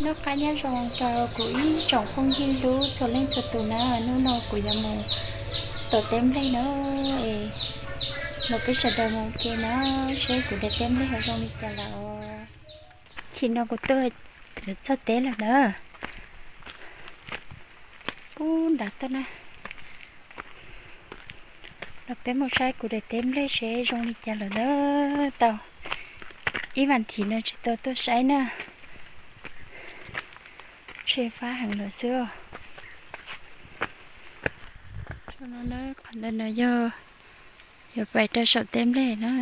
Noj qab nyob zoo rau kuv ib tsoom phooj ywg hlub txhua leej txhua tus na, hnub no kuv yuav mus tom teb nplej na, es los peb sawv daws mus ke na, seb kuv daim teb nplej ho zoo li cas lawm. Chim no kuv tuaj txog teb lawm na, pub nrad tuaj na, los peb mus saib kuv daim teb nplej seb zoo li cas lawm na. Tau ib vas thiv no tsis tau tuaj saib na, tshe fab heev lawm xwb. Qhov ntawd no yog yuav pais rau saum teb nplej na,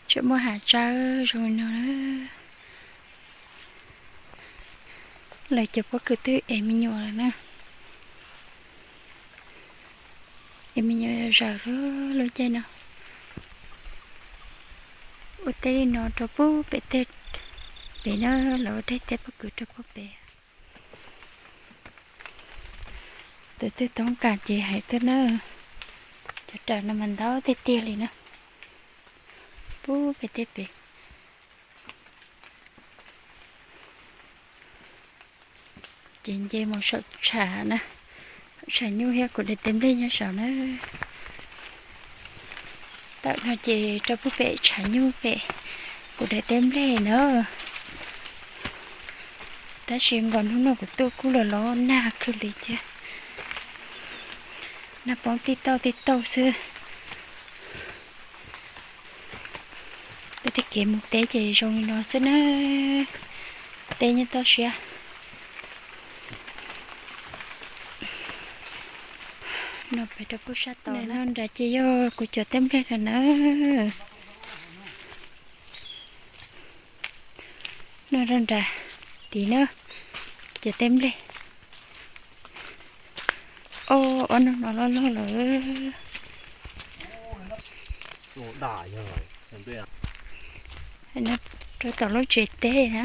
tseem muaj hav tsawb zoo li no na. Lawv cov pob kws twb ev me nyuam lawm na, ev me nyuam zaws lub caij no. Ua teb li no rau pub pem tej, pem na, lawv ua tej teb pob kws rau pub pem. Tus twg toob kas ces hais tuaj na, cov raws no mas ntau tiag tiag li na, pub pem tej pem. Ces nce mus saum tshav na, tshav nyuj thiab kuv daim teb nplej nyob saud na. Tawm no ces rau pub pem tshav nyuj pem kuv daim teb nplej na. Tab sis nkaus hnub no kuv tuaj kuj los los nag kawg li thiab, nag poob tij tauj tij tauj xwb. Peb tej kev mus teb ces zoo li no xwb na, teb nyob toj siab. No peb rau pub sab tod no nrad ces yog kuv cov teb nplej lawm na. No rau nrad tid na, cov teb nplej. Ob no no loj loj lawm. Rau tom lub tsev teb na.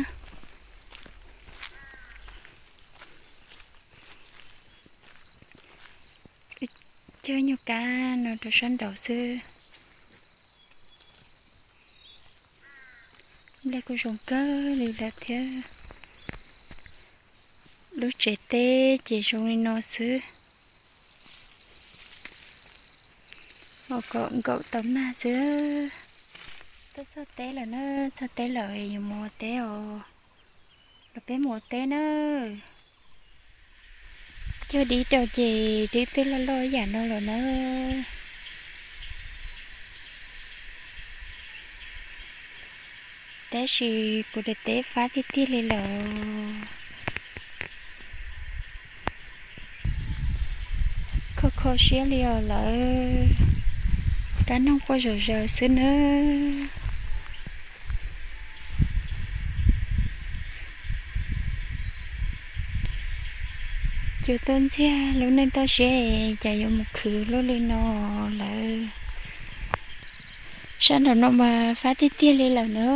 Cog nyuag kab no rau sab nraud xwb. Nplej kuj zoo kawg li lawm thiab. Lub tsev teb ces zoo li no xwb. Los kom nkaum tau nag xwb. Twb txog teb lawm na, txog teb lawm yuav mus ua teb os. Los peb mus ua teb na. Cog dib rau ces dib twb loj loj ib yam no lawm na. Tab sis kuv daim teb fab tiag tiag li lawm. Kho kho siab li os lawv. Kab noog quaj zom zaws xwb nawb. Cuag tuaj ntxiag lub neej toj siab es cas yuav mus khwv luaj li no lawm. Sab nraum no mas fab tiag tiag li lawm na.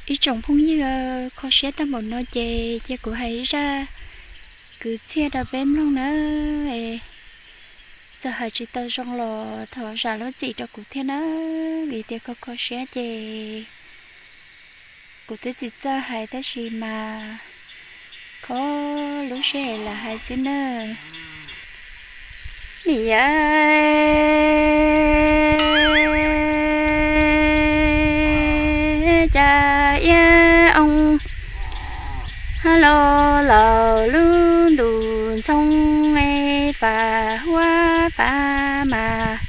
Ib tsoom phooj ywg, kho siab tag npaum no ces cia kuv hais zaj kwv txhiaj rau peb mloog na. Txawm hais tsis tau zoo los thov zam lub txim rau kuv thiab na, vim tias kho kho siab ces kuv twb tsis txawj hais tab sis mas kho lub siab es lam hais xwb na. Nim yav cas iab oo hab los laus lub ntus ntxhoo es fam huab fam mas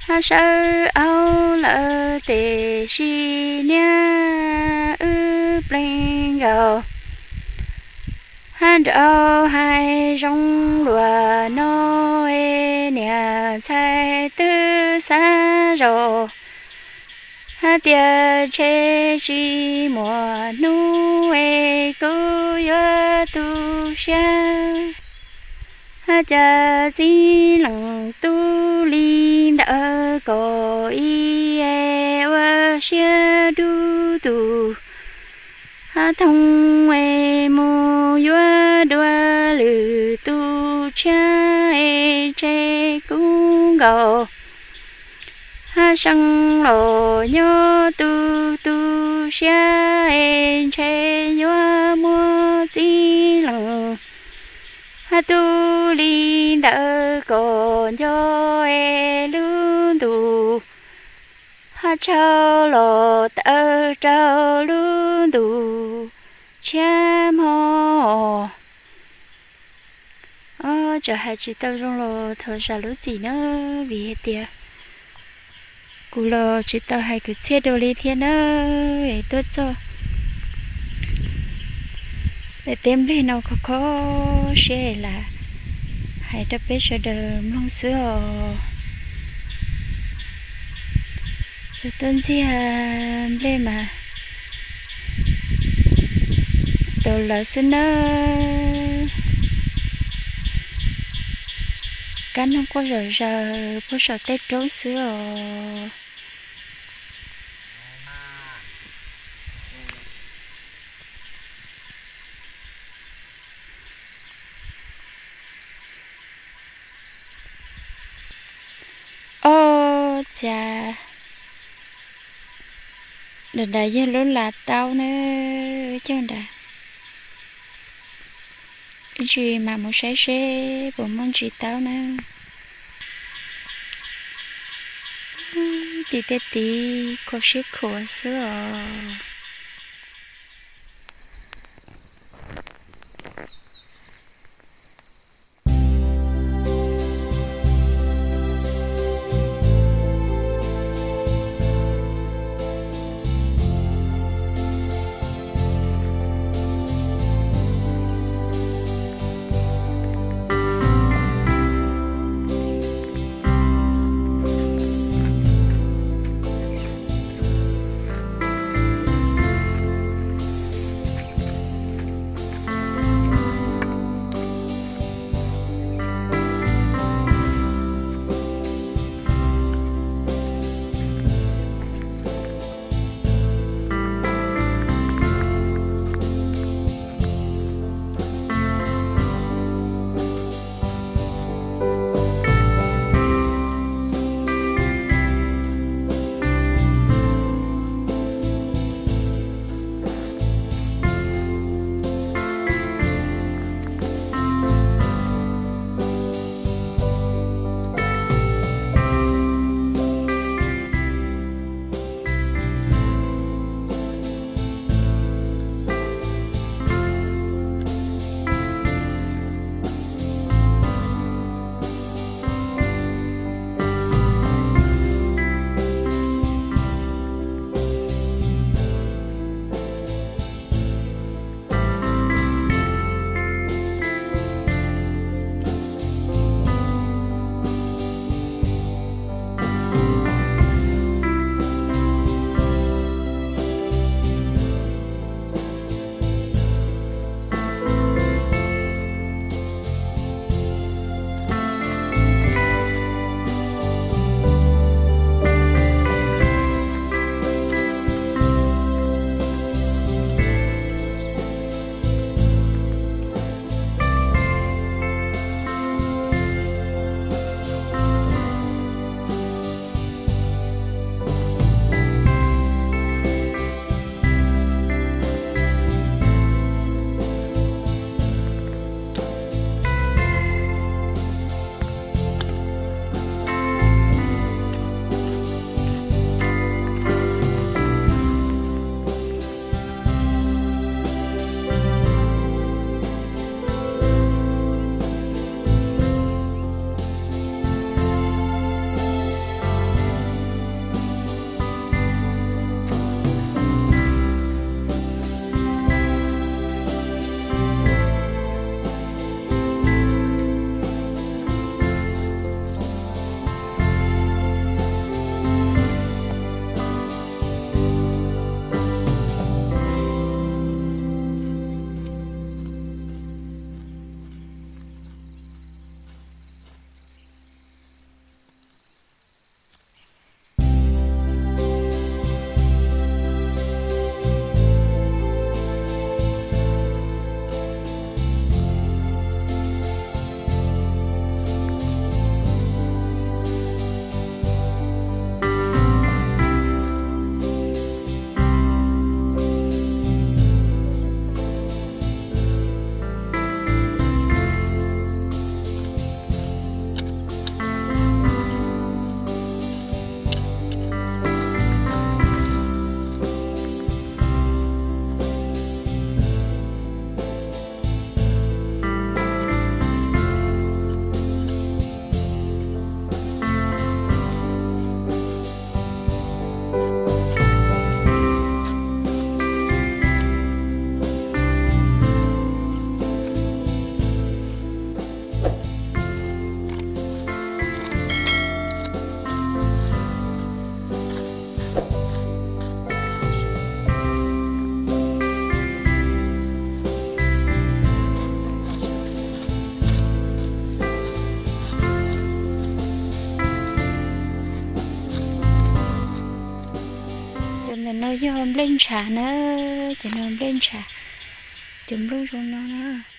hab sawv aub lawm tiam sis niag wb pleev nkaus hab nraug hais zoo luag no es niam ntxhais twb xav zog hab tias ntshe tsis muaj hnub es kuv yuav tu siab hab cas txij leej tub li ntawd kom ib ua siab dub tus hab thooj es mus yuav dua lwm tus tshiab es ntshe kuv nkaus. Hab seeb los nyob tu tu siab es ntshe yuav muaj txij leej. Hab tub li ntawd kom nco es lub ntuj hab tshau los tawm rau lub ntuj tshiab mog. Ob, tseem hais tsis tau zoo los thov zam lub txim na, vim hais tias kuv los tsis tau hais kwv txhiaj dua li thiab na. Es tuaj txog daim teb nplej no khov kho siab lam hais rau peb sawv daws mloog xwb os. Tsuas tuaj ntxiag nplej mas rau lawv xwb nawb. Kab noog quaj zom zaws puag saum tej roob xwb os. Ob, cas nram nrad yog lub lav taub na, wb caug nrad. Ib ntsis mam mus saib seb puas muaj ntsis taub na. Tim tej tid kho siab khuav xwb os. No yog nplej ntshav na, cov no nplej ntshav, cov nplooj zoo no na.